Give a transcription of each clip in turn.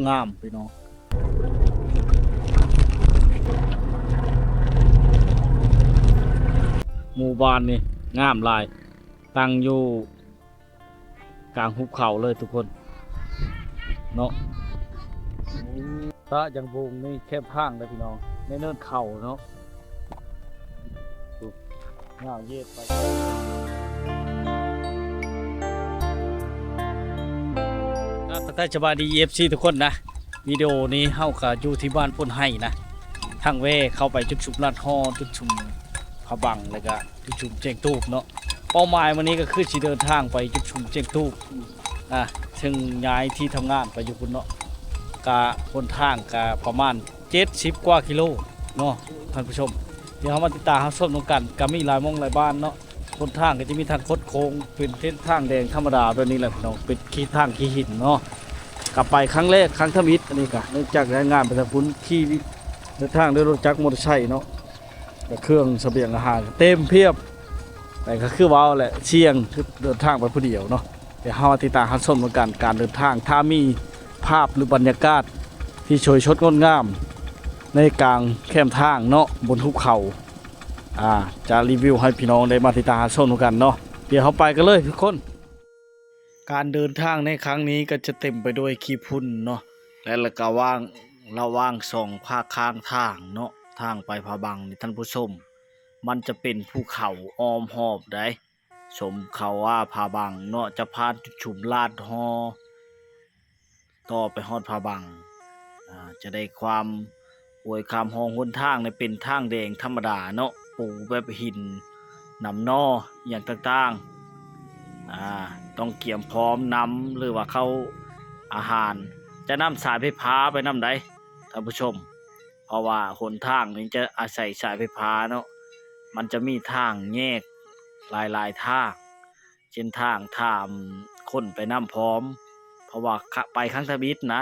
ງາມພີ່ນ້ອງ. ໝູ່ບ້ານນີ້ງາມຫຼາຍ, ຕັ້ງຢູ່ກາງຫຸບເຂົາເລີຍທຸກຄົນເນາະ. ຕະຍັງບົງນີ້ແຄມທາງເດີພີ່ນ້ອງ, ໃນເນີນເຂົາເນາະ. ຍາວເຍດໄປ. ກະທັກທາຍສະບາຍດີ ເອັຟຊີ ທຸກຄົນນະ. ວິດີໂອນີ້ເຮົາກະຢູ່ທີ່ບ້ານໂພນໄຮນະ, ທາງແວ່ເຂົ້າໄປຈຸດຊຸມລາດຫໍ່, ຈຸດຊຸມພະບັງ ແລ້ວກະຈຸດຊຸມແຈ້ງຕູບເນາະ. ເປົ້າໝາຍມື້ນີ້ກະຄືຊິເດີນທາງໄປຈຸດຊຸມແຈ້ງຕູບ ອ່າ ເຊິ່ງຍ້າຍທີ່ທຳງານໄປຢູ່ພຸ້ນເນາະ. ກະຫົນທາງກະປະມານ ເຈັດສິບກວ່າກິໂລເນາະທ່ານຜູ້ຊົມ. ດຽວເຮົາມາຕິດຕາມຮັບຊົມນຳກັນ. ກະມີຫຼາຍໝ່ອງຫຼາຍບ້ານເນາະ, ຫົນທາງກະຈະມີທາງຄົດໂຄ້ງ ເປັນເສັ້ນທາງແດງທຳມະດາແບບນີ້ແຫຼະພີ່ນ້ອງ, ເປັນຂີ້ທາງຂີ້ຫີນເນາະ. ກະໄປຄັ້ງແລກ ຄັ້ງທຳອິດ. ອັນນີ້ກະເນື່ອງຈາກຍ້າຍງານໄປທາງພຸ້ນ, ຂີ່ເດີນທາງດ້ວຍລົດຈັກມໍເຕີໄຊເນາະ, ກະເຄື່ອງສະບຽງອາຫານເຕັມພຽບ. ແຕ່ກະຄືເວົ້າແຫຼະ, ສ່ຽງ ຄືເດີນທາງໄປຜູ້ດຽວເນາະ. ດຽວເຮົາມາຕິດຕາມຮັບຊົມນຳກັນການເດີນທາງ, ຖ້າມີພາບ ຫຼື ບັນຍາກາດທີ່ສວຍສົດງົດງາມໃນກາງແຄມທາງເນາະ, ບົນຫຸບເຂົາ ອ່າ ຈະຣີວິວໃຫ້ພີ່ນ້ອງໄດ້ມາຕິດຕາມຮັບຊົມນຳກັນເນາະ. ດຽວເຮົາໄປກັນເລີຍທຸກຄົນ. ການເດີນທາງໃນຄັ້ງນີ້ກໍຈະເຕັມໄປດ້ວຍຂີ້ຝຸ່ນເນາະ ແລະ ລະກະຫວ່າງ ລະຫວ່າງສອງພາກຂ້າງທາງເນາະ, ທາງໄປພະບັງນີ້ທ່ານຜູ້ຊົມ, ມັນຈະເປັນພູເຂົາອ້ອມຮອບໃດ. ສົມເຂົາວ່າພະບັງເນາະ ຈະຜ່ານຈຸດຊຸມລາດຫໍ່ ຕໍ່ໄປຮອດພະບັງ ອ່າ ຈະໄດ້ຄວາມໂອຍຄາມຮອງ. ຫົນທາງນີ້ເປັນທາງແດງທຳມະດາເນາະ, ປູແບບຫີນ ນຳໜໍ່ ອີ່ຫຍັງຕ່າງໆ ອ່າ ຕ້ອງກຽມພ້ອມນຳ ຫຼືວ່າເຂົ້າອາຫານ. ຈະນຳສາຍໄຟຟ້າໄປນຳໃດ໋ ທ່ານຜູ້ຊົມ. ເພາະວ່າຫົນທາງນີ້ຈະອາໄສສາຍໄຟຟ້າເນາະ, ມັນຈະມີທາງແຍກຫຼາຍໆທາງ, ເຊັ່ນທາງຖ້າຄົນໄປນຳພ້ອມ. ເພາະວ່າ ຂະ ໄປຄັ້ງທຳອິດນະ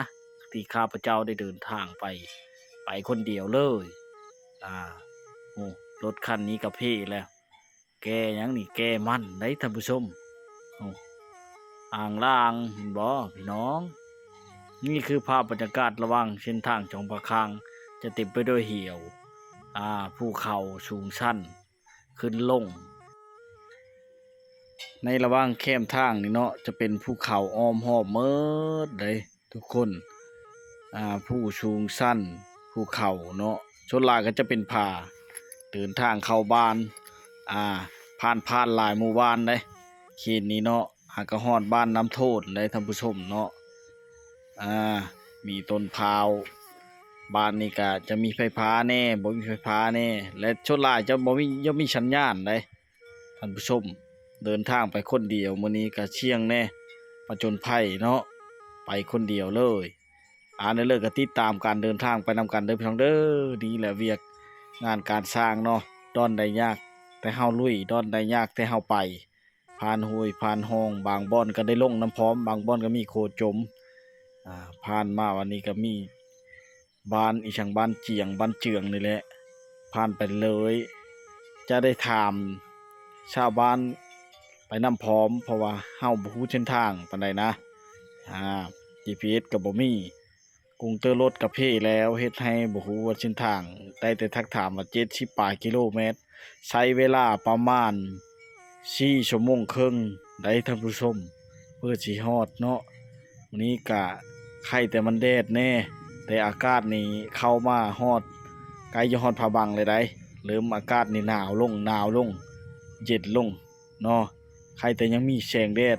ທີ່ຂ້າພະເຈົ້າໄດ້ເດີນທາງໄປ, ໄປຄົນດຽວເລີຍ. ອ່າ ໂອ້ ລົດຄັນນີ້ກະເພແລ້ວ. ແກ່ຫຍັງນີ້? ແກ່ມັນໄດ໋ທ່ານຜູ້ຊົມ. ໂອ້ ອ່າງລາງ ເຫັນບໍ່ພີ່ນ້ອງ? ນີ້ຄືພາບບັນຍາກາດລະຫວ່າງເສັ້ນທາງສອງພາກຂ້າງ ຈະເຕັມໄປດ້ວຍຫ້ຽວ ອ່າ ພູເຂົາສູງຊັນຂຶ້ນລົງ. ໃນລະຫວ່າງແຄມທາງນີ້ເນາະ ຈະເປັນພູເຂົາອ້ອມຮອບໝົດເດ້. ທຸກຄົນ ອ່າ ພູສູງຊັນ ພູເຂົາເນາະ, ສ່ວນຫຼາຍກໍຈະເປັນຜາ. ເດີນທາງເຂົ້າບ້ານ ອ່າ ຜ່ານ ຜ່ານຫຼາຍໝູ່ບ້ານເດ້ ເຂດນີ້ເນາະ, ຫາກະຮອດບ້ານນ້ຳໂທນໄດ໋ທ່ານຜູ້ຊົມເນາະ. ອ່າ ມີຕົ້ນພ້າວ, ບ້ານນີ້ກະຈະມີໄຟຟ້າແດ່ ບໍ່ມີໄຟຟ້າແດ່ ແລະ ສ່ວນຫຼາຍຈະບໍ່ມີ ຍັງມີສັນຍານໄດ໋. ທ່ານຜູ້ຊົມ ເດີນທາງໄປຄົນດຽວ ມື້ນີ້ກະສ່ຽງແດ່ ຜະຈົນໄພເນາະ ໄປຄົນດຽວເລີຍ. ອ່າ ແນວເລີກກະຕິດຕາມການເດີນທາງໄປນຳກັນເດີພີ່ນ້ອງເດີ. ນີ້ແຫຼະວຽກງານການສ້າງເນາະ, ດອນໃດຍາກແຕ່ເຮົາລຸຍ, ດອນໃດຍາກແຕ່ເຮົາໄປ. ຜ່ານຫ້ວຍຜ່ານຮ່ອງ, ບາງບ່ອນກະໄດ້ລົງນຳພ້ອມ, ບາງບ່ອນກະມີໂຄຈົມ. ອ່າ ຜ່ານມາວັນນີ້ກະມີ ບ້ານອີ່ຫຍັງ ບ້ານຈຽງ ບ້ານເຈືອງນີ້ແຫຼະ, ຜ່ານໄປເລີຍ ຈະໄດ້ຖາມຊາວບ້ານໄປນຳພ້ອມ ເພາະວ່າເຮົາບໍ່ຮູ້ເສັ້ນທາງປານໃດນະ. ອ່າ ຈີພີເອັສກະບໍ່ມີ, ກຸງເຕີລົດກະເພແລ້ວ ເຮັດໃຫ້ບໍ່ຮູ້ວ່າເສັ້ນທາງ, ໄດ້ແຕ່ທັກຖາມວ່າເຈັດສິບປາຍກິໂລແມັດ. ໃຊ້ເວລາປະມານສີ່ຊົ່ວໂມງເຄິ່ງໄດ໋ທ່ານຜູ້ຊົມ ເພື່ອຊິຮອດເນາະ. ມື້ນີ້ກະໄຄແຕ່ມັນແດດແດ່, ແຕ່ອາກາດນີ້ເຂົ້າມາຮອດ ໃກ້ຈະຮອດພະບັງແລ້ວໃດ໋, ເລີ່ມອາກາດນີ້ໜາວລົງ ໜາວລົງ ເຢັນລົງເນາະ. ໄຄແຕ່ຍັງມີແສງແດດ.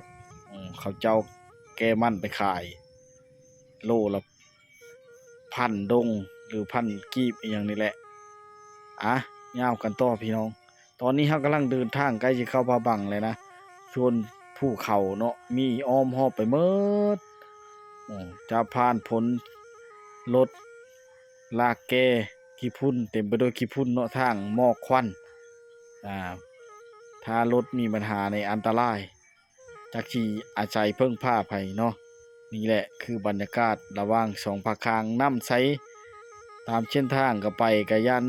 ເຂົາເຈົ້າແກ່ມັນໄປຂາຍ ໂລລະພັນດົງ ຫຼື ພັນກີບອີ່ຫຍັງນີ້ແຫຼະ. ອ່ະ ຍາວກັນຕໍ່ພີ່ນ້ອງ, ຕອນນີ້ເຮົາກຳລັງເດີນທາງໃກ້ຊິເຂົ້າພະບັງແລ້ວນະ. ສ່ວນພູເຂົາເນາະ ມີອ້ອມຮອບໄປໝົດ. ອື ຈະຜ່ານພົ້ນລົດລາກແກ່ ຂີ້ຝຸ່ນ ເຕັມໄປດ້ວຍຂີ້ຝຸ່ນເນາະ, ທາງໝອກຄວັນ. ອ່າ ຖ້າລົດມີບັນຫານີ້ອັນຕະລາຍ. ຈັກຊິອາໄສເພິ່ງພາໃຜເນາະ. ນີ້ແຫຼະຄືບັນຍາກາດລະຫວ່າງສອງພາກຂ້າງ. ນ້ຳໃສຕາມເສັ້ນທາງກະໄປ ກະຢ້ານ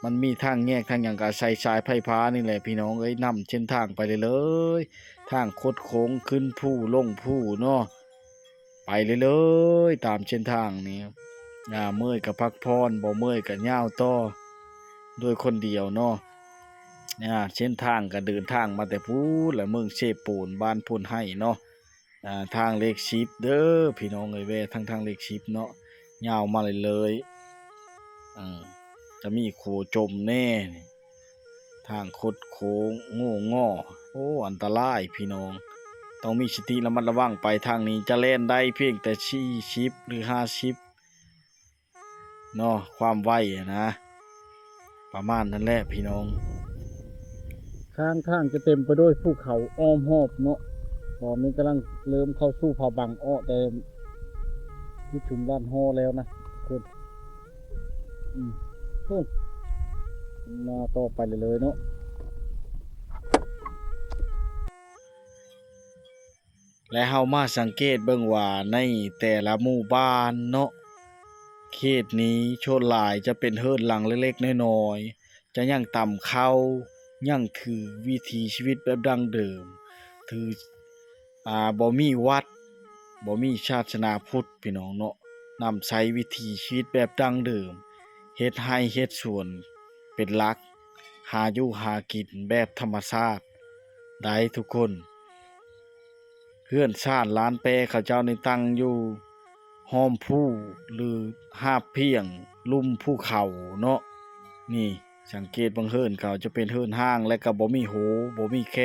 ມັນມີທາງແຍກທາງຫຍັງ ກະອາໄສສາຍໄຟຟ້ານີ້ແຫຼະພີ່ນ້ອງເອີຍ, ນຳເສັ້ນທາງໄປເລື້ອຍໆ. ທາງຄົດໂຄ້ງຂຶ້ນພູລົງພູເນາະ. ໄປເລື້ອຍໆຕາມເສັ້ນທາງນີ້. ອ່າ ເມື່ອຍກໍພັກຜ່ອນ ບໍ່ເມື່ອຍກໍຍາວຕໍ່ ໂດຍຄົນດຽວເນາະ. ອ່າ ເສັ້ນທາງກໍເດີນທາງມາແຕ່ພຸ້ນແຫຼະ ເມືອງເຊໂປນ ບ້ານໂພນໄຮເນາະ. ອ່າ ທາງເລກສິບເດີພີ່ນ້ອງເອີຍ ແວ່ທາງ ທາງເລກສິບເນາະ ຍາວມາເລື້ອຍໆ. ເອີ ຈະມີໂຂຈົມແດ່ ທາງຄົດໂຄ້ງໂງ່ງໍ້ ໂອ້ ອັນຕະລາຍພີ່ນ້ອງ ຕ້ອງມີສະຕິລະມັດລະວັງໄປ. ທາງນີ້ຈະແລ່ນໄດ້ພຽງແຕ່ສີ່ສິບ ຫຼື ຫ້າສິບເນາະ ຄວາມໄວຫັ້ນນະ ປະມານນັ້ນແຫຼະພີ່ນ້ອງ. ຂ້າງທາງຈະເຕັມໄປດ້ວຍພູເຂົາອ້ອມຮອບເນາະ. ຕອນນີ້ກຳລັງເລີ່ມເຂົ້າສູ່ຜາບັງເອາະ ແຕ່ຢູ່ຊຸມລ້ານຫໍ້ແລ້ວນະທຸກຄົນ. ອືມ ໂອ້ ມາຕໍ່ໄປເລື້ອຍໆເນາະ. ແລະ ເຮົາມາສັງເກດເບິ່ງວ່າໃນແຕ່ລະໝູ່ບ້ານເນາະ ເຂດນີ້ສ່ວນຫຼາຍຈະເປັນເຮືອນຫຼັງເລັກໆນ້ອຍໆ ຈະຍັງຕຳເຂົ້າ ຍັງຖືວິຖີຊີວິດແບບດັ້ງເດີມ ຖື ອ່າ ບໍ່ມີວັດ ບໍ່ມີສາສະໜາພຸດພີ່ນ້ອງເນາະ ນຳໃຊ້ວິຖີຊີວິດແບບດັ້ງເດີມ ເຮັດໄຮ່ເຮັດສວນເປັນຫຼັກ ຫາຢູ່ຫາກິນແບບທຳມະຊາດໄດ໋ທຸກຄົນ. ເຮືອນຊານລານແປເຂົາເຈົ້ານີ້ຕັ້ງຢູ່ ຫ້ອມພູ ຫຼື ຫາບພຽງລຸ່ມພູເຂົາເນາະ. ນີ້ ສັງເກດເບິ່ງເຮືອນເຂົາຈະເປັນເຮືອນຮ້າງ ແລະ ກໍບໍ່ມີໂຮ ບໍ່ມີແຄ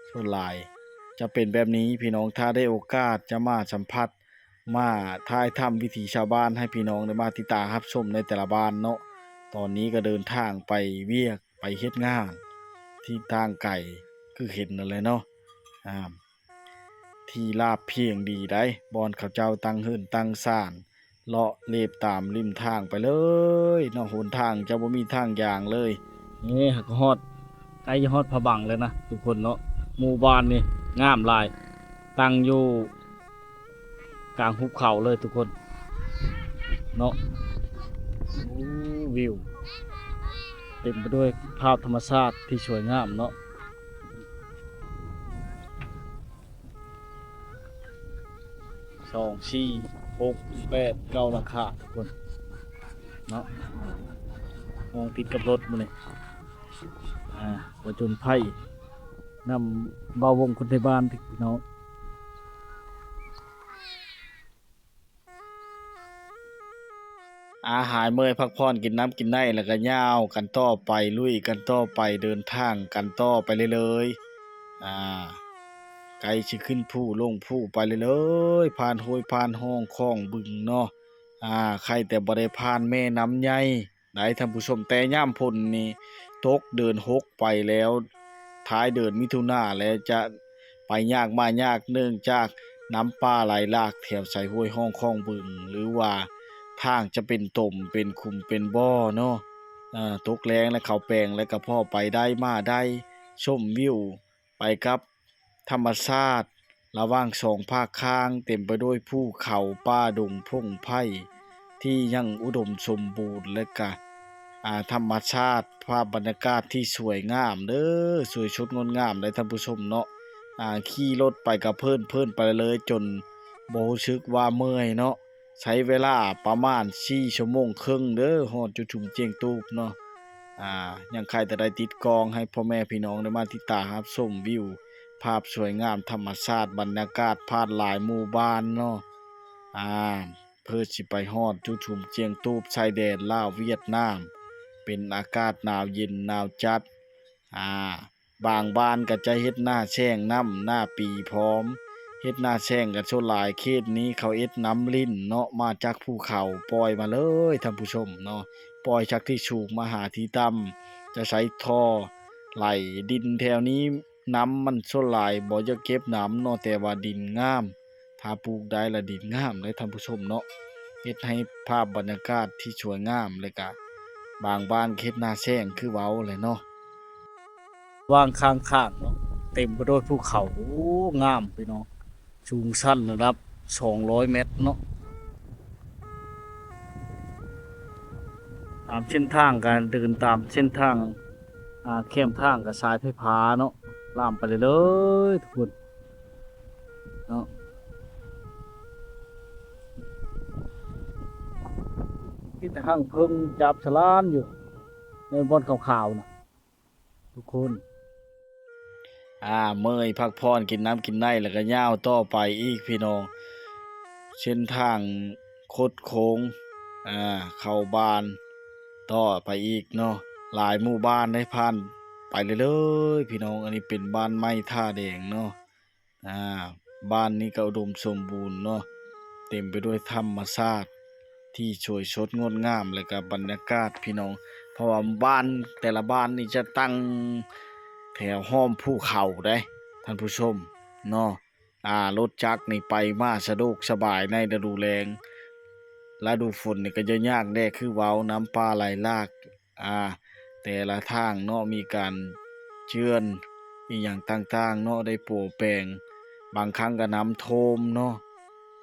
ສ່ວນຫຼາຍຈະເປັນແບບນີ້ພີ່ນ້ອງ. ຖ້າໄດ້ໂອກາດຈະມາສຳຜັດ ມາຖ່າຍທຳວິຖີຊາວບ້ານໃຫ້ພີ່ນ້ອງໄດ້ມາຕິດຕາມຮັບຊົມໃນແຕ່ລະບ້ານເນາະ. ຕອນນີ້ກໍເດີນທາງໄປວຽກ ໄປເຮັດງານທີ່ຕ່າງໄກ ຄືເຫັນນັ້ນແຫຼະເນາະ. ອ່າ ທີ່ລາບພຽງດີໃດ໋ ບ່ອນເຂົາເຈົ້າຕັ້ງເຮືອນຕັ້ງຊານ ເລາະເລັບຕາມລິມທາງໄປເລີຍເນາະ. ຫົນທາງຈະບໍ່ມີທາງຢ່າງເລີຍ. ນີ້ຫາກຮອດ ໃກ້ຈະຮອດຜາບັງແລ້ວນະທຸກຄົນເນາະ. ໝູ່ບ້ານນີ້ງາມຫຼາຍ ຕັ້ງຢູ່ ກາງຫຸບເຂົາເລີຍທຸກຄົນເນາະ. ໂອ້ ວິວເຕັມໄປດ້ວຍພາບທຳມະຊາດທີ່ສວຍງາມເນາະ. ສອງ ສີ່ ຫົກ ແປດ ເກົ້າ ຫຼັງຄາທຸກຄົນເນາະ. ມອງຕິດກັບລົດມື້ນີ້ ອ່າ ປະຈົນໄພ ນຳບ່າວວົງຄົນໄທບ້ານພີ່ນ້ອງ. ອາ ຫາຍເມື່ອຍພັກຜ່ອນ ກິນນ້ຳກິນໃນ ແລ້ວກໍຍາວກັນຕໍ່ໄປ ລຸຍກັນຕໍ່ໄປ ເດີນທາງກັນຕໍ່ໄປເລື້ອຍໆ. ອາ ໃກ້ຊິຂຶ້ນພູລົງພູໄປເລື້ອຍໆ ຜ່ານຫ້ວຍຜ່ານຮ່ອງຂອງບຶງເນາະ. ອາ ໃຄ່ແຕ່ບໍ່ໄດ້ຜ່ານແມ່ນ້ຳໃຫຍ່ ໄດ້ທ່ານຜູ້ຊົມ. ແຕ່ຍາມຝົນນີ້ຕົກເດືອນຫົກໄປແລ້ວ ທ້າຍເດືອນມິຖຸນາແລ້ວ ຈະໄປຍາກມາຍາກ ເນື່ອງຈາກນ້ຳປ່າໄຫຼຫຼາກແຖວຊາຍຫ້ວຍຮ່ອງຂອງບຶງ ຫຼືວ່າທາງຈະເປັນຕົມ ເປັນຂຸມ ເປັນບໍ່ເນາະ. ເອີ ຕົກແລ້ງແລ້ວເຂົ້າແປງ ແລ້ວກໍພໍໄປໄດ້ມາໄດ້ ຊົມວິວ ໄປກັບທຳມະຊາດລະຫວ່າງສອງພາກຂ້າງ ເຕັມໄປດ້ວຍພູເຂົາ ປ່າດົງ ພົງໄພທີ່ຍັງອຸດົມສົມບູນ ແລະກະ ອາ ທຳມະຊາດ ພາບບັນຍາກາດທີ່ສວຍງາມເດີ ສວຍສົດງົດງາມເດ້ທ່ານຜູ້ຊົມເນາະ. ອາ ຂີ່ລົດໄປກະເພີນໆໄປເລີຍ ຈົນບໍ່ຮູ້ສຶກວ່າເມື່ອຍເນາະ. ໃຊ້ເວລາປະມານສີ່ຊົ່ວໂມງເຄິ່ງເດີ ຮອດຈຸດຊຸມຈຽງຕູບເນາະ. ອາ ຍັງຄາຍແຕ່ໄດ້ຕິດກ້ອງໃຫ້ພໍ່ແມ່ພີ່ນ້ອງໄດ້ມາຕິດຕາມຮັບຊົມວິວ ພາບສວຍງາມທຳມະຊາດ ບັນຍາກາດຜ່ານຫຼາຍໝູ່ບ້ານເນາະ. ອາ ເພື່ອຊິໄປຮອດຈຸດຊຸມຈຽງຕູບ ຊາຍແດນລາວຫວຽດນາມ ເປັນອາກາດໜາວເຢັນໜາວຈັດ. ອາ ບາງບ້ານກໍຈະເຮັດໜ້າແຊ່ງນ້ຳ ໜ້າປີພ້ອມ ເຮັດໜ້າແຊ່ງກັນສ່ວນຫຼາຍ. ເຂດນີ້ເຂົາເຮັດນ້ຳລິນເນາະ ມາຈາກພູເຂົາປ່ອຍມາເລີຍທ່ານຜູ້ຊົມເນາະ ປ່ອຍຈາກທີ່ສູງມາຫາທີ່ຕ່ຳ ຈະໃຊ້ທໍ່ໄຫຼ. ດິນແຖວນີ້ນ້ຳມັນສ່ວນຫຼາຍບໍ່ຢາກເກັບນ້ຳເນາະ ແຕ່ວ່າດິນງາມ ຖ້າປູກໄດ້ລະດິນງາມເດ້ທ່ານຜູ້ຊົມເນາະ ເຮັດໃຫ້ພາບບັນຍາກາດທີ່ສວຍງາມ ແລະກະບາງບ້ານເຮັດໜ້າແຊ່ງຄືເວົ້າແຫຼະເນາະ. ຫວ່າງຂ້າງທາງເນາະ ເຕັມໄປດ້ວຍພູເຂົາ ໂອ້ ງາມພີ່ນ້ອງ ສູງຊັນລະດັບສອງຮ້ອຍແມັດເນາະ. ຕາມເສັ້ນທາງກະເດີນຕາມເສັ້ນທາງ ອາ ແຄມທາງກະສາຍໄຟຟ້າເນາະ ລາມໄປເລື້ອຍໆທຸກຄົນເນາະ. ມີແຕ່ຮັງເພິ່ງຈັບສະຫຼານຢູ່ ໃນບ່ອນຂາວໆນະ ທຸກຄົນ. ອ່າ ເມື່ອຍພັກຜ່ອນ ກິນນ້ຳກິນໃນ ແລ້ວກໍຍາວຕໍ່ໄປອີກພີ່ນ້ອງ. ເສັ້ນທາງຄົດໂຄ້ງ ອ່າ ເຂົ້າບ້ານຕໍ່ໄປອີກເນາະ. ຫຼາຍໝູ່ບ້ານໄດ້ຜ່ານໄປເລື້ອຍໆ ພີ່ນ້ອງ. ອັນນີ້ເປັນບ້ານໃໝ່ທ່າແດງເນາະ. ອ່າ ບ້ານນີ້ກໍອຸດົມສົມບູນເນາະ, ເຕັມໄປດ້ວຍທຳມະຊາດທີ່ສວຍສົດງົດງາມ ແລະກະບັນຍາກາດພີ່ນ້ອງ. ເພາະວ່າບ້ານແຕ່ລະບ້ານນີ້ຈະຕັ້ງແຖວອ້ອມພູເຂົາເດ້ທ່ານຜູ້ຊົມເນາະ. ອ່າ ລົດຈັກນີ້ໄປມາສະດວກສະບາຍໃນລະດູແລ້ງ, ລະດູຝົນນີ້ກໍຈະຍາກແດ່ ຄືເວົ້າ ນ້ຳປ່າໄຫຼຫຼາກ. ອ່າ ແຕ່ລະທາງເນາະ ມີການເຈື່ອນອີ່ຫຍັງຕ່າງໆເນາະ ໄດ້ປົວແປງ, ບາງຄັ້ງກໍນ້ຳຖ້ວມເນາະ.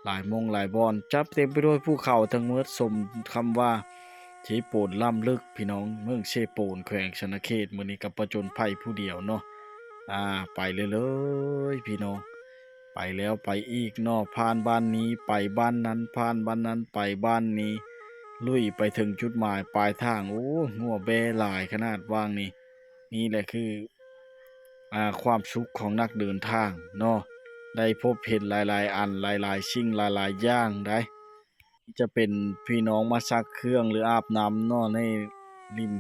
ຫຼາຍໝ່ອງຫຼາຍບ່ອນຈັບເຕັມໄປດ້ວຍພູເຂົາທັງໝົດ, ສົມຄຳວ່າເຊໂປນລ້ຳເລິກພີ່ນ້ອງ, ເມືອງເຊໂປນ ແຂວງສະຫວັນນະເຂດ. ມື້ນີ້ກໍປະຈົນໄພຜູ້ດຽວເນາະ. ອ່າ ໄປເລື້ອຍໆ ພີ່ນ້ອງ. ໄປແລ້ວໄປອີກເນາະ, ຜ່ານບ້ານນີ້ໄປບ້ານນັ້ນ, ຜ່ານບ້ານນັ້ນໄປບ້ານນີ້, ລຸຍໄປເຖິງຈຸດໝາຍປາຍທາງ. ໂອ້ ງົວແບ້ຫຼາຍຂະໜາດວ່າງນີ້. ນີ້ແຫຼະຄື ອ່າ ຄວາມສຸກຂອງນັກເດີນທາງເນາະ, ໄດ້ພົບເຫັນຫຼາຍໆອັນ, ຫຼາຍໆສິ່ງ, ຫຼາຍໆຢ່າງໃດ໋. ຈະເປັນພີ່ນ້ອງມາຊັກເຄື່ອງ ຫຼື ອາບນ້ຳເນາະ ໃນລິມ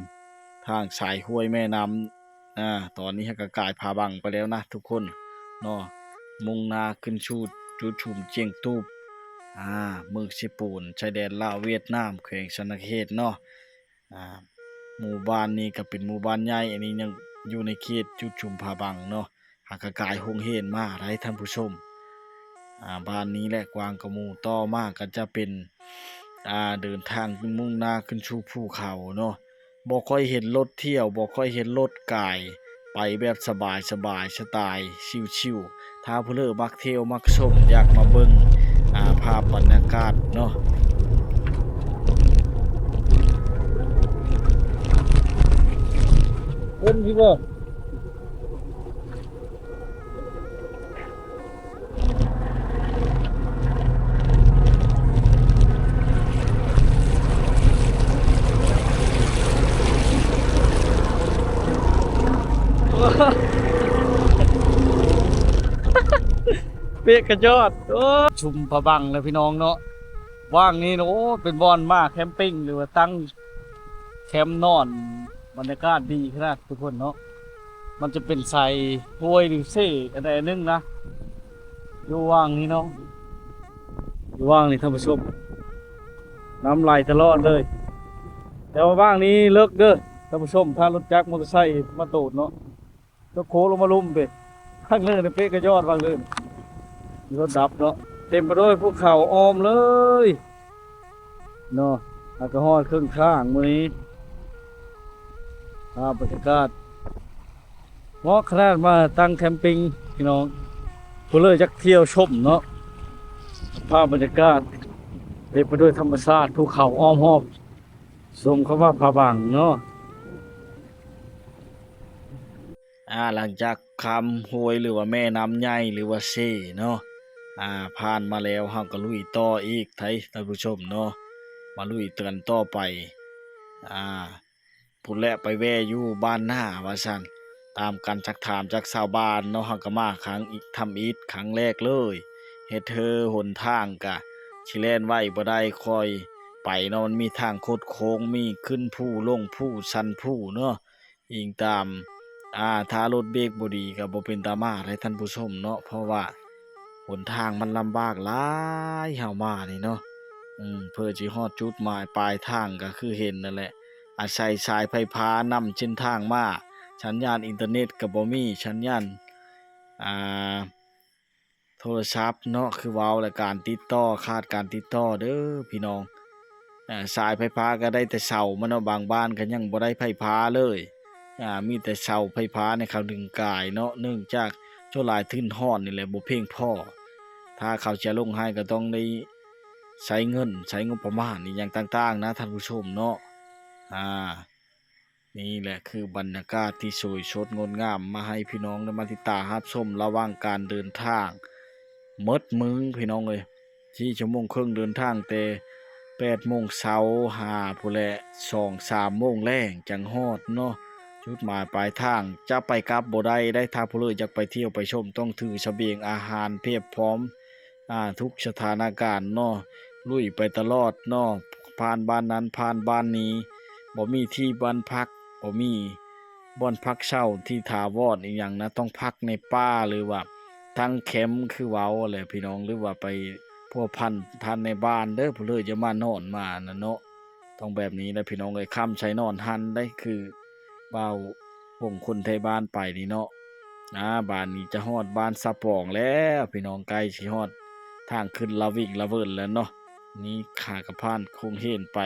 ທາງສາຍຫ້ວຍແມ່ນ້ຳ. ອາ ຕອນນີ້ເຮົາກໍກາຍຜາບັງໄປແລ້ວນະທຸກຄົນເນາະ, ມຸ່ງໜ້າຂຶ້ນສູ່ຈຸດຊຸມຈຽງຕູບ ອາ ເມືອງເຊໂປນ ຊາຍແດນລາວຫວຽດນາມ ແຂວງສະຫວັນນະເຂດເນາະ. ອາ ໝູ່ບ້ານນີ້ກໍເປັນໝູ່ບ້ານໃຫຍ່, ອັນນີ້ຍັງຢູ່ໃນເຂດຈຸດຊຸມຜາບັງເນາະ. ຫາກະກາຍໂຮງເຮນມາໄດ໋ທ່ານຜູ້ຊົມ. ອ່າ ບ້ານນີ້ແຫຼະກວ້າງກວ່າໝູ່. ຕໍ່ມາກໍຈະເປັນ ອ່າ ເດີນທາງມຸ່ງໜ້າຂຶ້ນສູ່ພູເຂົາເນາະ. ບໍ່ຄ່ອຍເຫັນລົດທ່ຽວ, ບໍ່ຄ່ອຍເຫັນລົດກາຍ, ໄປແບບສະບາຍໆ ສະໄຕລ໌ຊິວໆ. ຖ້າຜູ້ເລີມັກທ່ຽວມັກຊົມ, ຢາກມາເບິ່ງ ອ່າ ພາບບັນຍາກາດເນາະ. ເປັນຢູ່ບໍ່? ເປະກະຍອດ. ໂອ້ ຊຸມຜາບັງແລ້ວພີ່ນ້ອງເນາະ. ວ່າງນີ້ນະ ໂອ້ ເປັນບ່ອນມາແຄມປິງ ຫຼືວ່າຕັ້ງແຄມນອນ. ບັນຍາກາດດີຂະໜາດທຸກຄົນເນາະ. ມັນຈະເປັນສາຍຫ້ວຍ ຫຼື ເຊ ອັນໃດອັນໜຶ່ງນະ ຢູ່ວ່າງນີ້ເນາະ, ຢູ່ວ່າງນີ້ທ່ານຜູ້ຊົມ. ນ້ຳໄຫຼຕະຫຼອດເລີຍ, ແຕ່ວ່າວ່າງນີ້ເລິກເດີທ່ານຜູ້ຊົມ. ຖ້າລົດຈັກ ມໍເຕີໄຊມາໂຕດເນາະ ຕົກໂຄງລົງມາລຸ່ມເດ້. ທາງເນີນເປະກະຍອດ ວ່າງເນີນ ມີລົດດັບເນາະ. ເຕັມໄປດ້ວຍພູເຂົາອ້ອມເລີຍເນາະ. ຫາກະຮອດເຄິ່ງທາງມື້ນີ້. ພາບບັນຍາກາດເໝາະຂະໜາດມາຕັ້ງແຄມປິງພີ່ນ້ອງ, ຜູ້ເລີຢາກທ່ຽວຊົມເນາະ. ພາບບັນຍາກາດເຕັມໄປດ້ວຍທຳມະຊາດ, ພູເຂົາອ້ອມຮອບ, ສົມຄຳວ່າຜາບັງເນາະ. ອ່າ ຫຼັງຈາກຂ້າມຫ້ວຍ ຫຼືວ່າແມ່ນ້ຳໃຫຍ່ ຫຼືວ່າເຊເນາະ ອ່າ ຜ່ານມາແລ້ວ ເຮົາກໍລຸຍຕໍ່ອີກໄດ໋ທ່ານຜູ້ຊົມເນາະ. ມາລຸຍກັນຕໍ່ໄປ ອ່າ ພຸ້ນແຫຼະ ໄປແວ່ຢູ່ບ້ານໜ້າວ່າຊັ້ນ. ຕາມການຊັກຖາມຈາກຊາວບ້ານເນາະ, ເຮົາກໍມາຄັ້ງອີກ ທຳອິດຄັ້ງແລກເລີຍ. ເຮັດເຫີຫົນທາງກະຊິແລ່ນໄຫວບໍ່ໄດ້, ຄ່ອຍໄປເນາະ, ມັນມີທາງຄົດໂຄ້ງ, ມີຂຶ້ນພູ ລົງພູ ຊັນພູເນາະ. ອີງຕາມ ອ່າ ຖ້າລົດເບກບໍ່ດີກໍບໍ່ເປັນຕາມາໄດ໋ທ່ານຜູ້ຊົມເນາະ, ເພາະວ່າຫົນທາງມັນລຳບາກຫຼາຍ ເຮົາມານີ້ເນາະ. ເພື່ອຊິຮອດຈຸດໝາຍປາຍທາງກໍຄືເຫັນນັ້ນແຫຼະ, ອາໄສສາຍໄຟຟ້ານຳເສັ້ນທາງມາ, ສັນຍານອິນເຕີເນັດກໍບໍ່ມີ, ສັນຍານ ອ່າ ໂທລະສັບເນາະ ຄືເວົ້າ ແລະ ການຕິດຕໍ່ ຂາດການຕິດຕໍ່ເດີພີ່ນ້ອງ. ເອີ ສາຍໄຟຟ້າກໍໄດ້ແຕ່ເສົາມັນເນາະ, ບາງບ້ານກໍຍັງບໍ່ໄດ້ໄຟຟ້າເລີຍ. ອ່າ ມີແຕ່ເສົາໄຟຟ້າໃຫ້ເຂົາດຶງກາຍເນາະ, ເນື່ອງຈາກສ່ວນຫຼາຍທຶນຮອດນີ້ແຫຼະ ບໍ່ພຽງພໍ. ຖ້າເຂົາຈະລົງໃຫ້ກໍຕ້ອງໄດ້ໃຊ້ເງິນ ໃຊ້ງົບປະມານອີ່ຫຍັງຕ່າງໆນະທ່ານຜູ້ຊົມເນາະ. ອ່າ ນີ້ແຫຼະຄືບັນຍາກາດທີ່ສວຍສົດງົດງາມ ມາໃຫ້ພີ່ນ້ອງໄດ້ມາຕິດຕາມຮັບຊົມລະຫວ່າງການເດີນທາງ. ໝົດມື້ພີ່ນ້ອງເອີຍ ສີ່ຊົ່ວໂມງເຄິ່ງເດີນທາງແຕ່ ແປດໂມງເຊົ້າຫາພຸ້ນແຫຼະ ສອງສາມໂມງແລງຈັ່ງຮອດເນາະ. ຈຸດໝາຍປາຍທາງຈະໄປກັບບໍ່ໄດ້ໄດ໋ ຖ້າຜູ້ເລີກຢາກໄປທ່ຽວໄປຊົມ ຕ້ອງຖືສະບຽງອາຫານພຽບພ້ອມ ອ່າ ທຸກສະຖານະການເນາະ ລຸຍໄປຕະຫຼອດເນາະ ຜ່ານບ້ານນັ້ນຜ່ານບ້ານນີ້ ບໍ່ມີທີ່ບ້ານພັກ ບໍ່ມີບ່ອນພັກເຊົາທີ່ຖາວອນອີ່ຫຍັງນະ ຕ້ອງພັກໃນປ່າ ຫຼືວ່າທັງແຄມຄືເວົ້າແຫຼະພີ່ນ້ອງ ຫຼືວ່າໄປພົວພັນທ່ານນາຍບ້ານເດີ ຜູ້ເລີກຢ່າມານອນມານະເນາະ. ຕ້ອງແບບນີ້ແຫຼະພີ່ນ້ອງເອີຍ ຄ້ຳໃສ່ນອນຫັ້ນໄດ໋ ຄືບ່າວວົງຄົນໄທບ້ານໄປນີ້ເນາະ. ອ່າ ບາດນີ້ຈະຮອດບ້ານສະປອງແລ້ວພີ່ນ້ອງ ໃກ້ຊິຮອດທາງຂຶ້ນລະວິງລະເວີນແລ້ວເນາະ. ນີ້ຂ້າກະຜ່ານໂຄງເຮນໄປ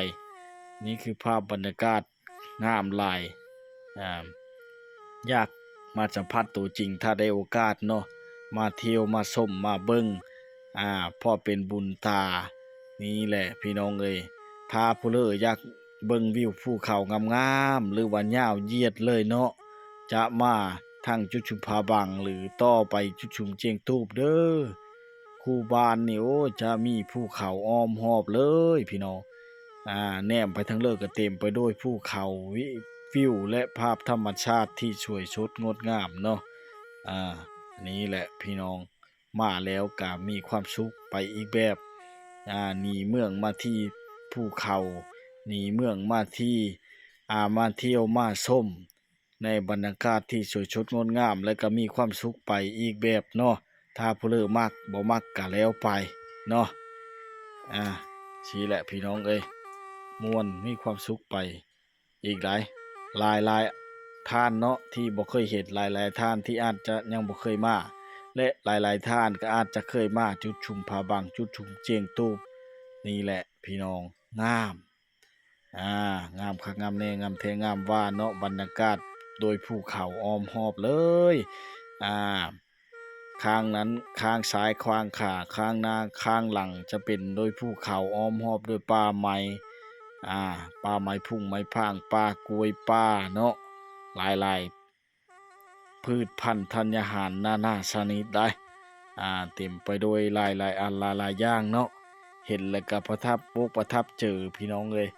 ນີ້ຄືພາບບັນຍາກາດງາມຫຼາຍ ອ່າ ຢາກມາສຳຜັດໂຕຈິງ ຖ້າໄດ້ໂອກາດເນາະ ມາທ່ຽວມາຊົມມາເບິ່ງ ອ່າ ເພາະເປັນບຸນຕາ. ນີ້ແຫຼະພີ່ນ້ອງເອີຍ ຖ້າຜູ້ເລີກຢາກເບິ່ງວິວພູເຂົາງາມໆ ຫຼືວ່າຍາວຢຽດເລີຍເນາະ ຈະມາທາງຈຸດຊຸມຜາບັງ ຫຼືຕໍ່ໄປຈຸດຊຸມຈຽງຕູບເດີ. ຄູ່ບ້ານນີ້ ໂອ້ ຈະມີພູເຂົາອ້ອມຮອບເລີຍພີ່ນ້ອງ. ອ່າ ແນມໄປທາງເລີກກໍເຕັມໄປດ້ວຍພູເຂົາ ວິ ວິວ ແລະ ພາບທຳມະຊາດທີ່ສວຍສົດງົດງາມເນາະ. ອ່າ ນີ້ແຫຼະພີ່ນ້ອງ ມາແລ້ວກະມີຄວາມສຸກໄປອີກແບບ ອ່າ ໜີເມືອງມາທີ່ພູເຂົາ ໜີເມືອງມາທີ່ ອ່າ ມາທ່ຽວມາຊົມ ໃນບັນຍາກາດທີ່ສວຍສົດງົດງາມ ແລະກະມີຄວາມສຸກໄປອີກແບບເນາະ. ຖ້າຜູ້ເລີກມັກ ບໍ່ມັກກະແລ້ວໄປເນາະ. ອ່າ ຊີ້ແຫຼະພີ່ນ້ອງເອີຍ ມ່ວນມີຄວາມສຸກໄປອີກຫຼາຍ ຫຼາຍໆທ່ານເນາະ ທີ່ບໍ່ເຄີຍເຫັນ ຫຼາຍໆທ່ານທີ່ອາດຈະຍັງບໍ່ເຄີຍມາ ແລະ ຫຼາຍໆທ່ານກໍອາດຈະເຄີຍມາຈຸດຊຸມຜາບັງ ຈຸດຊຸມຈຽງຕູບ. ນີ້ແຫຼະພີ່ນ້ອງ ງາມ ອ່າ ງາມຄັກງາມແນ່ ງາມແທ້ງາມວ່າເນາະ ບັນຍາກາດໂດຍພູເຂົາອ້ອມຮອບເລີຍ. ອ່າ ຂ້າງນັ້ນ ຂ້າງຊ້າຍ ຂ້າງຂວາ ຂ້າງໜ້າ ຂ້າງຫຼັງ ຈະເປັນໂດຍພູເຂົາອ້ອມຮອບດ້ວຍປ່າໄມ້ ອ່າ ປ່າໄມ້ພຸ່ງໄມ້ຜາງ ປ່າກ້ວຍປ່າເນາະ ຫຼາຍໆ ພືດພັນທັນຍາຫານນານາຊະນິດໄດ໋ ອ່າ ເຕັມໄປດ້ວຍຫຼາຍໆອັນຫຼາຍໆຢ່າງເນາະ. ເຫັນແລ້ວກໍປະທັບອົກປະທັບໃຈພີ່ນ້ອງເອີຍ.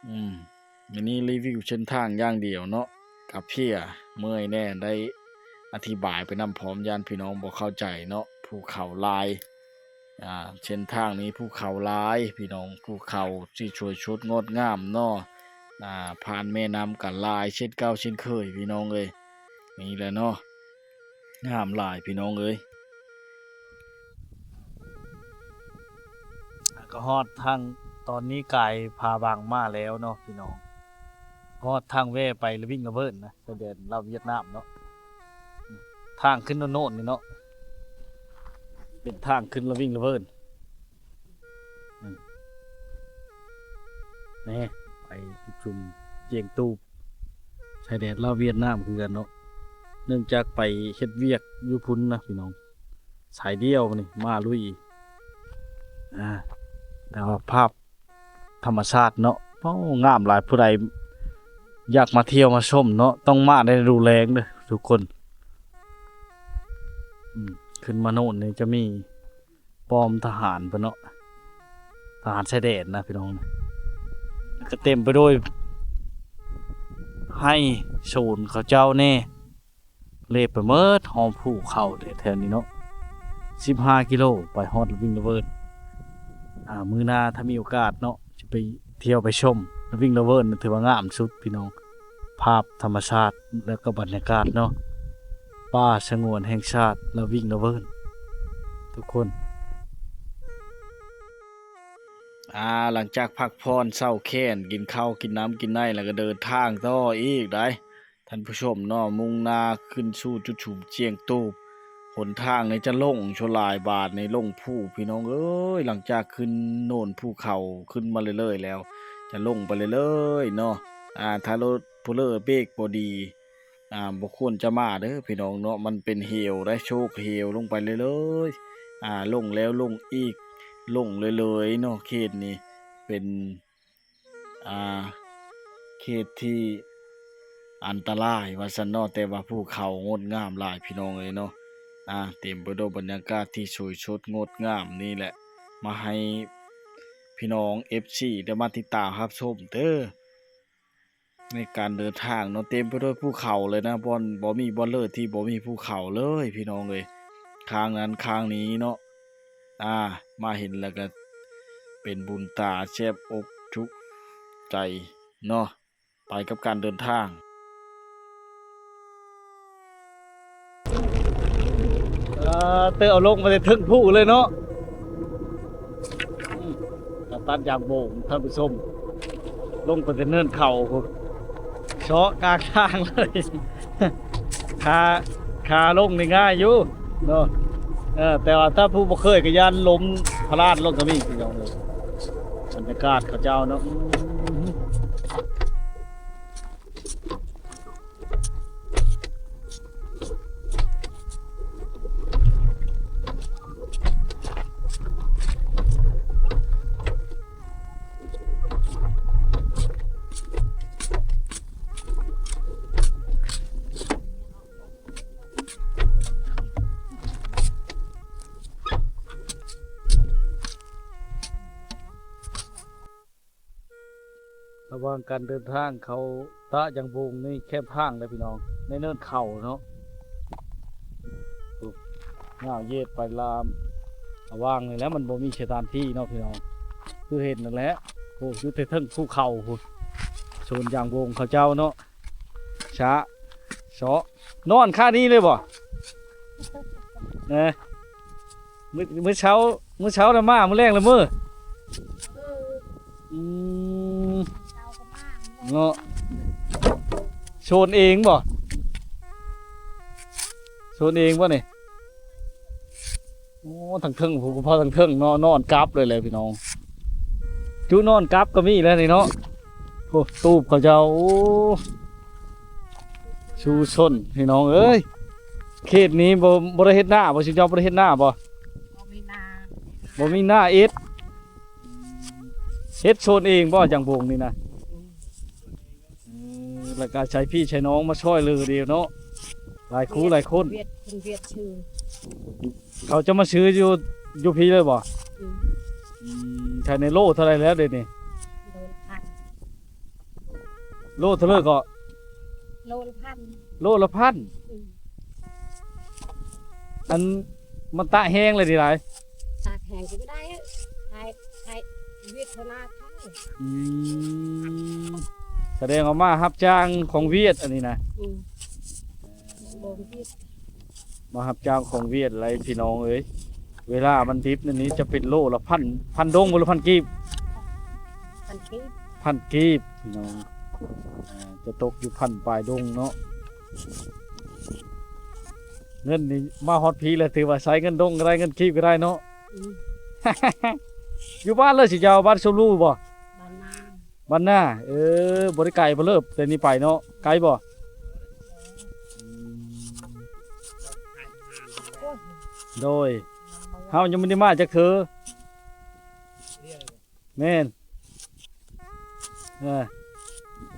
ອືມ ມື້ນີ້ຣີວິວເສັ້ນທາງຢ່າງດຽວເນາະ ກະເພຍເມື່ອຍແດ່ ໄດ້ອະທິບາຍໄປນຳພ້ອມ ຢ້ານພີ່ນ້ອງບໍ່ເຂົ້າໃຈເນາະ ພູເຂົາຫຼາຍ. ອ່າ ເສັ້ນທາງນີ້ພູເຂົາຫຼາຍພີ່ນ້ອງ ພູເຂົາທີ່ສວຍສົດງົດງາມເນາະ. ອ່າ ຜ່ານແມ່ນ້ຳກໍຫຼາຍເຊັ່ນເກົ່າເຊັ່ນເຄີຍພີ່ນ້ອງເອີຍ. ນີ້ແຫຼະເນາະ ງາມຫຼາຍພີ່ນ້ອງເອີຍ. ກໍຮອດທາງ ຕອນນີ້ກາຍຜາບັງມາແລ້ວເນາະພີ່ນ້ອງ ຮອດທາງແວ່ໄປລະວິງລະເວີນນະ ຊາຍແດນລາວຫວຽດນາມເນາະ. ທາງຂຶ້ນໂນ້ນໆນີ້ເນາະ ເປັນທາງຂຶ້ນລະວິງລະເວີນ. ອືມ ນີ້ ໄປຈຸດຊຸມຈຽງຕູບ ຊາຍແດນລາວຫວຽດນາມຄືກັນເນາະ. ເນື່ອງຈາກໄປເຮັດວຽກຢູ່ພຸ້ນນະພີ່ນ້ອງ ສາຍດຽວນີ້ມາລຸຍ. ອ່າ ແຕ່ວ່າພາບ ທຳມະຊາດເນາະ ໂອ້ ງາມຫຼາຍ. ຜູ້ໃດຢາກມາທ່ຽວມາຊົມເນາະ ຕ້ອງມາໃນລະດູແລ້ງເດີທຸກຄົນ. ອືມ ຂຶ້ນມາໂນ້ນນີ້ຈະມີປ້ອມທະຫານເພິ່ນເນາະ ທະຫານຊາຍແດນນະພີ່ນ້ອງ. ກໍເຕັມໄປດ້ວຍໄຮ່ໂຊນເຂົາເຈົ້າແດ່. ເລບໄປເໝິດ ຮອບພູເຂົາແຖວນີ້ເນາະ ສິບຫ້າກິໂລ ໄປຮອດລະວິງລະເວີນ. ອ່າ ມື້ໜ້າຖ້າມີໂອກາດເນາະ ຈະໄປທ່ຽວໄປຊົມລະວິງລະເວີນ ຖືວ່າງາມສຸດພີ່ນ້ອງ. ພາບທຳມະຊາດ ແລ້ວກໍບັນຍາກາດເນາະ ປ່າສະຫງວນແຫ່ງຊາດລະວິງລະເວີນທຸກຄົນ. ອ່າ ຫຼັງຈາກພັກຜ່ອນເຊົາແຂນ ກິນເຂົ້າກິນນ້ຳກິນໃນ ແລ້ວກໍເດີນທາງຕໍ່ອີກໄດ໋ ທ່ານຜູ້ຊົມເນາະ ມຸ່ງໜ້າຂຶ້ນສູ່ຈຸດຊຸມຈຽງຕູບ. ຫົນທາງນີ້ຈະຫຼົງຊົ່ວຫຼາຍບາດນີ້ ຫຼົງພູພີ່ນ້ອງເອີຍ. ຫຼັງຈາກຂຶ້ນໂນ້ນພູເຂົາຂຶ້ນມາເລື້ອຍໆແລ້ວ ຈະຫຼົງໄປເລື້ອຍໆເນາະ. ອ່າ ຖ້າລົດຜູ້ເລີເບກບໍ່ດີ ອ່າ ບໍ່ຄວນຈະມາເດີພີ່ນ້ອງເນາະ ມັນເປັນເຫວໄດ໋ ໂຊກເຫວລົງໄປເລື້ອຍໆ. ອ່າ ລົງແລ້ວລົງອີກ ລົງເລື້ອຍໆເນາະ. ເຂດນີ້ເປັນ ອ່າ ເຂດທີ່ອັນຕະລາຍວ່າຊັ້ນເນາະ ແຕ່ວ່າພູເຂົາງົດງາມຫຼາຍພີ່ນ້ອງເອີຍເນາະ. ອ່າ ເຕັມໄປດ້ວຍບັນຍາກາດທີ່ສວຍສົດງົດງາມ. ນີ້ແຫຼະ ມາໃຫ້ ພີ່ນ້ອງເອັຟຊີ ໄດ້ມາຕິດຕາມຮັບຊົມເດີ. ໃນການເດີນທາງເນາະ ເຕັມໄປດ້ວຍພູເຂົາເລີຍນະ, ບ່ອນ ບໍ່ມີບ່ອນເລີດທີ່ບໍ່ມີພູເຂົາເລີຍພີ່ນ້ອງເອີຍ. ຂ້າງນັ້ນຂ້າງນີ້ເນາະ ອາ ມາເຫັນແລ້ວກໍເປັນບຸນຕາ ແຊບອົກຈຸກໃຈເນາະ. ໄປກັບການເດີນທາງ. ເອີ ເຕີເອົາລົງມາແຕ່ເທິງພູເລີຍເນາະ. ອືມ ກະຕັດຢາງໂບງ ທ່ານຜູ້ຊົມ, ລົງໄປແຕ່ເນີນເຂົາພຸ້ນ ເຊາະກາງທາງເລີຍ. ຂາ ຂາລົງນີ້ງ່າຍຢູ່ເນາະ, ເອີ ແຕ່ວ່າຖ້າຜູ້ບໍ່ເຄີຍກໍຢ້ານລົ້ມພະລາດລົງກໍມີ ພີ່ນ້ອງເອີຍ. ບັນຍາກາດເຂົາເຈົ້າເນາະ ອືມ. ລະຫວ່າງການເດີນທາງເຂົ້າຕະຢາງໂບງນີ້ແຄມທາງເດ້ພີ່ນ້ອງ, ໃນເນີນເຂົາເນາະ. ໂອ້ ຍາວເຢດໄປລາມ ລະຫວ່າງນີ້ແຫຼະ ມັນບໍ່ມີສະຖານທີ່ເນາະພີ່ນ້ອງ, ຄືເຫັນນັ້ນແຫຼະ. ໂອ້ ຢູ່ແຕ່ເທິງພູເຂົາພຸ້ນ ໂຊນຢາງໂບງເຂົາເຈົ້າເນາະ. ຊະ ເຊາະ ນອນຄານີ້ເລີຍບໍ່? ເອີ ມື້ ມື້ເຊົ້າ ມື້ເຊົ້າລະມາ ມື້ແລງລະເມີ. ເອີ ອືມ ເຊົ້າກໍມາ ເນາະ. ໂຊນເອງບໍ່? ໂຊນເອງບໍ່ນີ້? ໂອ້ ທາງເທິງພຸ້ນ ພໍທາງເທິງເນາະ ນອນກັບເລີຍແຫຼະພີ່ນ້ອງ, ຈຸນອນກັບກໍມີແລ້ວນີ້ເນາະ. ໂອ້ ຕູບເຂົາເຈົ້າ ໂອ້ ຊູຊົນພີ່ນ້ອງເອີຍ. ເຂດນີ້ບໍ່ ບໍ່ໄດ້ເຮັດນາບໍ່? ຊຸມເຈົ້າບໍ່ໄດ້ເຮັດນາບໍ່? ບໍ່ມີນາ ບໍ່ມີນາເຮັດ. ເຮັດໂຊນເອງບໍ່ ຢາງໂບງນີ້ນະ? ອືມ ເອີ ແລ້ວກໍໃຊ້ພີ່ໃຊ້ນ້ອງມາຊ່ອຍເຫຼືອເດເນາະ, ຫຼາຍຄູ່ຫຼາຍຄົນ. ວຽດ ເພິ່ນວຽດຊື້ ເຂົາຈະມາຊື້ຢູ່ ຢູ່ພີ້ເລີຍບໍ່? ອືມ ອືມ ຂາຍໃນໂລເທົ່າໃດແລ້ວເດນີ້? ໂລລະພັນ ໂລເທົ່າໃດເກາະ? ໂລລະພັນ ໂລລະພັນ. ອືມ ອັນ ມັນຕາກແຫ້ງເລີຍຕິຫຼາຍ? ຕາກແຫ້ງກໍບໍ່ໄດ້ ໃຫ້ ໃຫ້ວຽດເທົ່ານາຂາຍ. ອືມ ສະແດງວ່າມາຮັບຈ້າງຂອງວຽດອັນນີ້ນະ. ອືມ ບໍ່ວຽດ ມາຮັບຈ້າງຂອງວຽດໄຫຼພີ່ນ້ອງເອີຍ. ເວລາມັນດິບນັ້ນນີ້ຈະເປັນໂລລະພັນ ພັນດົງບໍ່ ຫຼື ພັນກີບ? ພັນກີບ ພັນກີບພີ່ນ້ອງ. ອ່າ ຈະຕົກຢູ່ພັນປາຍດົງເນາະ. ເງິນນີ້ມາຮອດພີ້ແລ້ວ ຖືວ່າໃຊ້ເງິນດົງກໍໄດ້ ເງິນກີບກໍໄດ້ເນາະ. ອືມ ຢູ່ບ້ານເລີຍຊິເຈົ້າ? ບ້ານຊົມລູບໍ່? ບ້ານນາ ບ້ານນາ. ເອີ ບໍ່ໄດ້ໄກບໍ່ເລີບແຕ່ນີ້ໄປເນາະ? ໄກບໍ່? ອືມ ໂດຍ ເຮົາຍັງບໍ່ໄດ້ມາຈັກເທື່ອ. ແມ່ນ ເອີ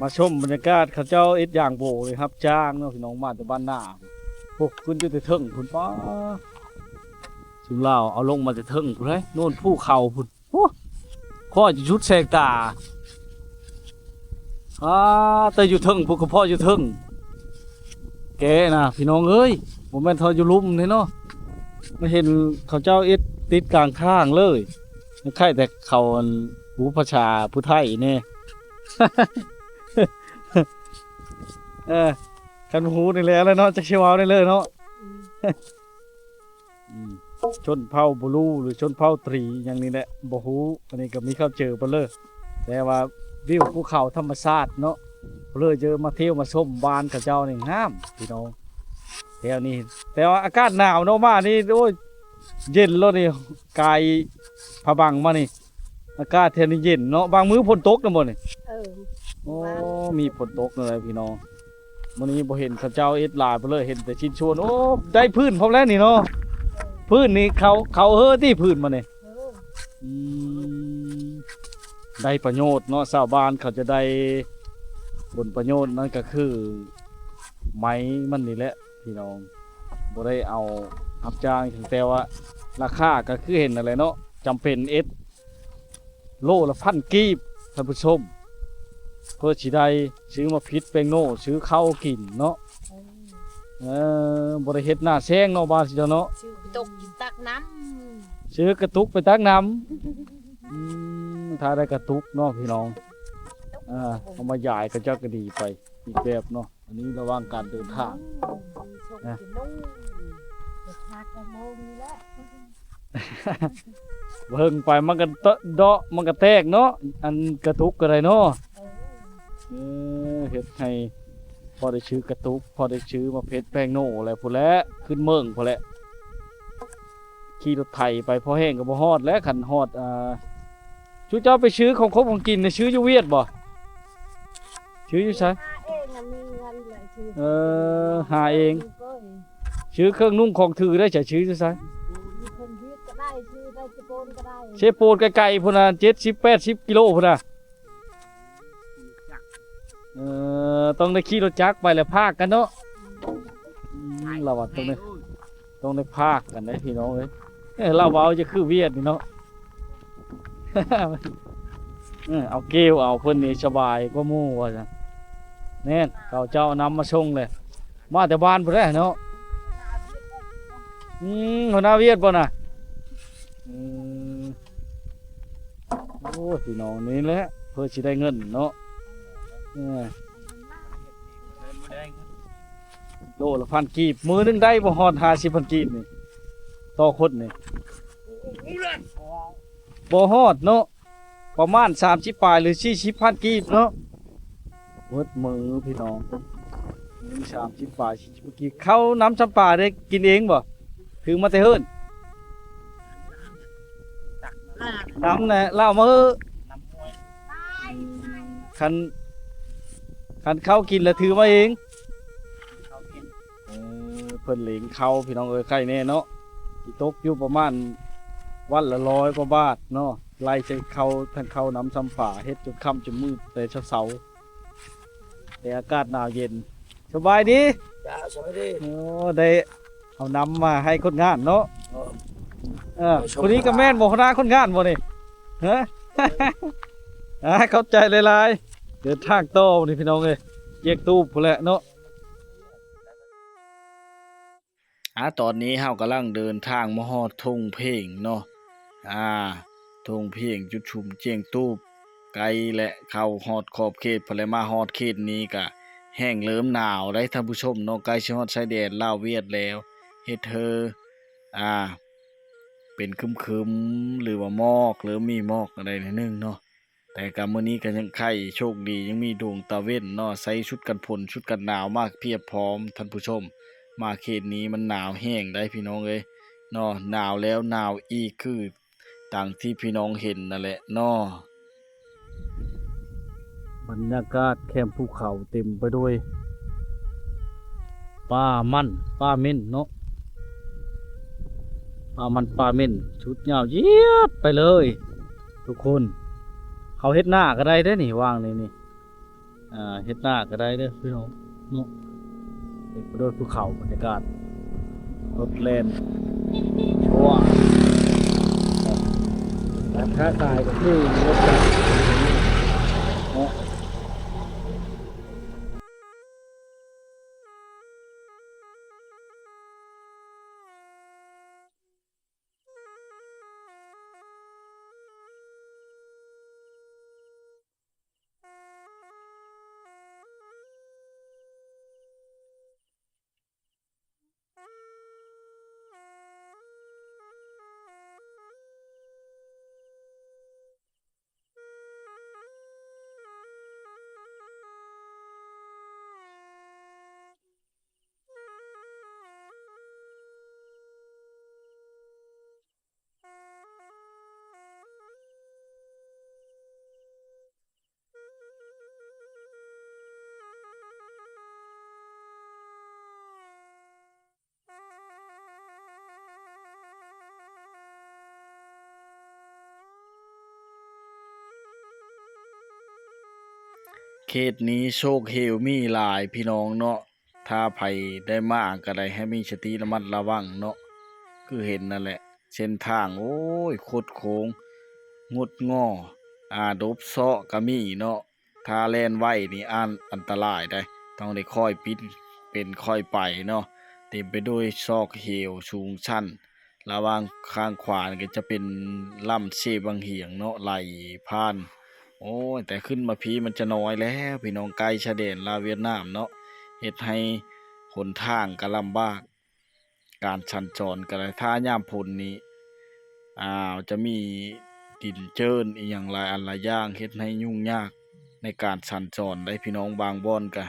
ມາຊົມບັນຍາກາດເຂົາເຈົ້າເຮັດຢາງໂບງເລີຍ ຮັບຈ້າງເນາະພີ່ນ້ອງ. ມາແຕ່ບ້ານນາ ໂອ້ ຂຶ້ນຢູ່ແຕ່ເທິງພຸ້ນ ປ້າ. ຊຸມລາວເອົາລົງມາແຕ່ເທິງພຸ້ນເດ້ ໂນນພູເຂົາພຸ້ນ. ໂອ້ ພໍ້ຈະສຸດແສງຕາ ອາ ແຕ່ຢູ່ເທິງພຸ້ນກໍພໍ້ຢູ່ເທິງ ແກນະພີ່ນ້ອງເອີຍ. ບໍ່ແມ່ນເທົ່າຢູ່ລຸ່ມເດ້ເນາະ, ມາເຫັນເຂົາເຈົ້າເຮັດຕິດກາງທາງເລີຍ. ມັນຄ້າຍແຕ່ເຂົາອັນ ຮູ້ພາສາຜູ້ໄທແດ່. ເອີ ຄັນຮູ້ນີ້ແຫຼະເນາະ ຈັກຊິເວົ້າໄດ້ເລີຍເນາະ. ອືມ ອືມ ຊົນເຜົ່າບລູ ຫຼື ຊົນເຜົ່າຕຣີຫຍັງນີ້ແຫຼະ ບໍ່ຮູ້. ອັນນີ້ກໍມີເຂົ້າເຈີເພິ່ນເລີຍ ແຕ່ວ່າວິວພູເຂົາທຳມະຊາດເນາະ ເລີຍເຈີມາທ່ຽວມາຊົມບ້ານເຂົາເຈົ້ານີ້ງາມພີ່ນ້ອງ ແຖວນີ້. ແຕ່ວ່າອາກາດໜາວເນາະ ມານີ້ ໂອ້ຍ ເຢັນໂລດນີ້ ກາຍຜ້າບັງມານີ້. ອາກາດແຖວນີ້ເຢັນເນາະ. ບາງມື້ຝົນຕົກນຳບໍ່ນີ້? ເອີ ໂອ້ ມີຝົນຕົກເລີຍພີ່ນ້ອງ. ມື້ນີ້ບໍ່ເຫັນເຂົາເຈົ້າເຮັດຫຼາຍປານໃດ ເຫັນແຕ່ຊິ້ນສ່ວນ. ໂອ້ ໄດ້ພື້ນພ້ອມແລ້ວນີ້ເນາະ. ເອີ ພື້ນນີ້ເຂົາ ເຂົາເຮີຕິ ພື້ນມານີ້? ເອີ ອືມ ໄດ້ປະໂຫຍດເນາະ ຊາວບ້ານເຂົາຈະໄດ້ຜົນປະໂຫຍດ ນັ້ນກໍຄືໄມ້ມັນນີ້ແຫຼະພີ່ນ້ອງ. ບໍ່ໄດ້ເອົາຮັບຈ້າງຫຍັງ ແຕ່ວ່າລາຄາກໍຄືເຫັນນັ້ນແຫຼະເນາະ ຈຳເປັນເຮັດ ໂລລະພັນກີບ ທ່ານຜູ້ຊົມ ເພື່ອຊິໄດ້ຊື້ມາພິດແປ້ງໂນ ຊື້ເຂົ້າກິນເນາະ. ເອີ ເອີ ບໍ່ໄດ້ເຮັດນາແຊງເນາະ ບ້ານຊິເຈົ້າເນາະ ຊື້ກະຕຸກກິນຕັກນ້ຳ ຊື້ກະຕຸກໄປຕັກນ້ຳ. ອືມ ຖ້າໄດ້ກະຕຸກເນາະພີ່ນ້ອງ ອ່າ ເອົາມາຢາຍກະຈັກກະດີໄປອີກແບບເນາະ. ອັນນີ້ລະຫວ່າງການເດີນທາງ ອືມ ນະ ເບິ່ງໄປມັນກະເດາະ ມັນກະແຕກເນາະ ອັນກະຕຸກກະໄດ້ເນາະ. ເອີ ເອີ ເຮັດໃຫ້ພໍໄດ້ຊື້ກະຕຸກ ພໍໄດ້ຊື້ມາເພັດແປ້ງໂນແຫຼະ ພຸ້ນແຫຼະ ຂຶ້ນເມືອງພຸ້ນແຫຼະ. ຂີ່ລົດໄຖໄປພໍແຮງກໍບໍ່ຮອດແຫຼະ ຄັນຮອດ ອ່າ ຊຸມເຈົ້າໄປຊື້ຂອງຄົບຂອງກິນນີ້ ຊື້ຢູ່ຫວຽດບໍ່? ຊື້ຢູ່ໃສ? ຫາເອງ ມີເງິນແຫຼະ ຊື້ ເອີ ຫາເອງ ຊື້ເຄື່ອງນຸ່ງຂອງຖືໄດ້ໃສ? ຊື້ຢູ່ໃສ? ຢູ່ເພິ່ນຫວຽດກໍໄດ້ ຊື້ໄດ້ເຊໂປນກໍໄດ້ ເຊໂປນໄກໆພຸ້ນນະ ເຈັດສິບແປດສິບກິໂລພຸ້ນນະ. ເອີ ຕ້ອງໄດ້ຂີ່ລົດຈັກໄປແຫຼະ ພາກກັນເນາະ. ອືມ ລາວວ່າຕ້ອງໄດ້ ຕ້ອງໄດ້ພາກກັນເດ້ພີ່ນ້ອງເອີຍ. ເອີ ລາວເວົ້າຈະຄືຫວຽດນີ້ເນາະ. ເອີ ເອົາເກວເອົາ ເພິ່ນນີ້ສະບາຍກວ່າໝູ່ວ່າຊັ້ນ. ແມ່ນ ເຂົາເຈົ້ານຳມາສົ່ງເລີຍ ມາແຕ່ບ້ານພຸ້ນແຫຼະເນາະ. ອືມ ຫົວໜ້າຫວຽດບໍ່ນະ? ອືມ ໂອ້ຍ ພີ່ນ້ອງ ນີ້ແຫຼະເພື່ອຊິໄດ້ເງິນເນາະ. ເອີ ໂລລະພັນກີບ ມື້ໜຶ່ງໄດ້ບໍ່ຮອດຫ້າສິບພັນກີບນີ້ ຕໍ່ຄົນນີ້ ບໍ່ຮອດເນາະ. ປະມານສາມສິບປາຍ ຫຼື ສີ່ສິບພັນກີບເນາະ. ໝົດມື້ພີ່ນ້ອງ ມີສາມສິບປາຍ ສີ່ສິບພັນກີບ. ເຂົ້ານ້ຳຊຳປາໄດ້ກິນເອງບໍ່? ຖືມາແຕ່ເຮືອນ? ນ້ຳແຫຼະ ລາວມາເຮີ້. ຄັນ ຄັນເຂົ້າກິນລະຖືມາເອງ. ເອີ ເພິ່ນເລັງເຂົ້າ ພີ່ນ້ອງເອີຍ ໄຄແນ່ເນາະ. ຊິຕົກຢູ່ປະມານວັນລະຮ້ອຍກວ່າບາດເນາະ ໄລ່ໃສ່ເຂົ້າ ທັງເຂົ້ານ້ຳຊຳປາ ເຮັດຈົນຄ່ຳຈົນມືດແຕ່ເຊົ້າໆ ແຕ່ອາກາດໜາວເຢັນ. ສະບາຍດີ. ຈ້າ ສະບາຍດີ. ໂອ້ ໄດ້ເອົານ້ຳມາໃຫ້ຄົນງານເນາະ. ເອີ ເອີ ຜູ້ນີ້ກໍແມ່ນບໍ່ ຫົວໜ້າຄົນງານບໍ່ນີ້? ຮະ ອ່າ ຂອບໃຈຫຼາຍໆ. ເດີນທາງຕໍ່ນີ້ ພີ່ນ້ອງເອີຍ ຈຽງຕູບພຸ້ນແຫຼະເນາະ. ອ່າ ຕອນນີ້ເຮົາກຳລັງເດີນທາງມາຮອດທົ່ງເພງເນາະ. ອ່າ ທົ່ງເພງ ຈຸດຊຸມຈຽງຕູບ ໄກແຫຼະ ເຂົ້າຮອດຂອບເຂດພຸ້ນແຫຼະ. ມາຮອດເຂດນີ້ກະແຮ່ງເລີ່ມໜາວໄດ໋ທ່ານຜູ້ຊົມເນາະ. ໃກ້ຊິຮອດຊາຍແດນລາວຫວຽດແລ້ວ ເຮັດໃຫ້ ອ່າ ເປັນຄຶມໆ ຫຼືວ່າໝອກ ເລີ່ມມີໝອກໄດ້ໜ້ອຍໜຶ່ງເນາະ. ແຕ່ກະມື້ນີ້ກະຍັງໄຄ ໂຊກດີຍັງມີດວງຕາເວັນເນາະ. ໃສ່ຊຸດກັນຝົນ ຊຸດກັນໜາວມາພຽບພ້ອມທ່ານຜູ້ຊົມ. ມາເຂດນີ້ມັນໜາວແຮງໄດ໋ພີ່ນ້ອງເອີຍເນາະ. ໜາວແລ້ວໜາວອີກ ຄືດັ່ງທີ່ພີ່ນ້ອງເຫັນນັ້ນແຫຼະເນາະ. ບັນຍາກາດແຄມພູເຂົາເຕັມໄປດ້ວຍປ່າມັນປ່າເມັ້ນເນາະ. ປ່າມັນປ່າເມັ້ນ ຊຸດຍາວຢຽດໄປເລີຍທຸກຄົນ. ເຂົາເຮັດນາກໍໄດ້ເດ້ນີ້ ວາງນີ້ນີ້ ອ່າ ເຮັດນາກໍໄດ້ເດີພີ່ນ້ອງເນາະ. ເຕັມໄປດ້ວຍພູເຂົາ ບັນຍາກາດລົດແລ່ນ ໂອ້ ການຄ້າຂາຍກໍຄືລົດຈັກເນາະ. ເຂດນີ້ໂຊກເຮວມີຫຼາຍພີ່ນ້ອງເນາະ. ຖ້າໃຜໄດ້ມາກໍໄດ້ໃຫ້ມີສະຕິລະມັດລະວັງເນາະ. ຄືເຫັນນັ້ນແຫຼະ ເສັ້ນທາງ ໂອ້ຍ ຄົດໂຄ້ງ ງຸດງໍ ອາ ດົບເຊາະກະມີເນາະ. ຖ້າແລ່ນໄວນີ້ອັນ ອັນຕະລາຍໃດ໋ ຕ້ອງໄດ້ຄ່ອຍປິ່ນເປັນຄ່ອຍໄປເນາະ. ເຕັມໄປດ້ວຍຊອກເຫວສູງຊັນ ລະຫວ່າງຂ້າງຂວານີ້ກໍຈະເປັນລຳເຊບັງຫຽງເນາະ ໄຫຼຜ່ານ. ໂອ້ຍ ແຕ່ຂຶ້ນມາພີ້ມັນຈະນ້ອຍແລ້ວ ພີ່ນ້ອງ, ໃກ້ຊາຍແດນລາວຫວຽດນາມເນາະ, ເຮັດໃຫ້ຫົນທາງກໍລຳບາກ. ການສັນຈອນກໍໄດ້ ຖ້າຍາມຝົນນີ້ ອ່າ ຈະມີດິນເຈີນອີ່ຫຍັງຫຼາຍອັນຫຼາຍຢ່າງ ເຮັດໃຫ້ຫຍຸ້ງຍາກໃນການສັນຈອນໄດ໋ ພີ່ນ້ອງ. ບາງບ່ອນກະ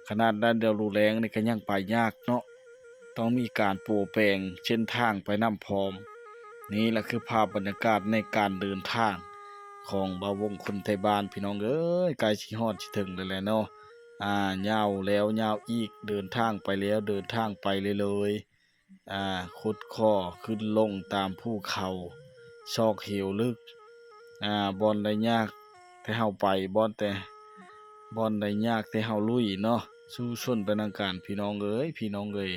ຂະໜາດນັ້ນ ດຽວລົງແລ້ງນີ້ກໍຍັງໄປຍາກເນາະ, ຕ້ອງມີການປົວແປງເສັ້ນທາງໄປນຳພ້ອມ. ນີ້ລະຄືພາບບັນຍາກາດໃນການເດີນທາງຂອງບ່າວວົງຄົນໄທບ້ານ ພີ່ນ້ອງເອີຍ, ໃກ້ຊິຮອດຊິເຖິງແລ້ວແຫຼະເນາະ. ອ່າ ຍາວແລ້ວຍາວອີກ, ເດີນທາງໄປແລ້ວເດີນທາງໄປເລື້ອຍໆ. ອ່າ ຂຸດຂໍ້ຂຶ້ນລົງຕາມພູເຂົາ ຊອກເຫວເລິກ. ອ່າ ບ່ອນໃດຍາກແຕ່ເຮົາໄປ, ບ່ອນແຕ່ ບ່ອນໃດຍາກແຕ່ເຮົາລຸຍເນາະ, ສູ້ຊົນໄປນຳກັນ ພີ່ນ້ອງເອີຍ, ພີ່ນ້ອງເອີຍ.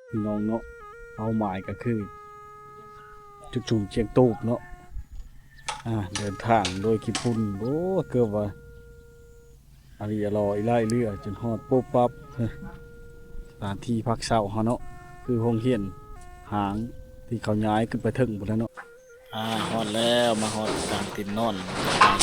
ພີ່ນ້ອງເນາະ, ເປົ້າໝາຍກໍຄືຈຸດສູງຈຽງຕູບເນາະ. ອ່າ ເດີນທາງໂດຍຂີ້ຝຸ່ນ, ໂອ້ ເກືອບວ່າອາລີອາລໍອີ່ຫຼາຍເຫຼືອ ຈົນຮອດປຸບປັບ. ສະຖານທີ່ພັກເຊົາເຮົາເນາະ ຄືໂຮງຮຽນຮ້າງທີ່ເຂົາຍ້າຍຂຶ້ນໄປເທິງພຸ້ນແຫຼະເນາະ. ອ່າ ຮອດແລ້ວ, ມາຮອດກາງຕີນນອນ.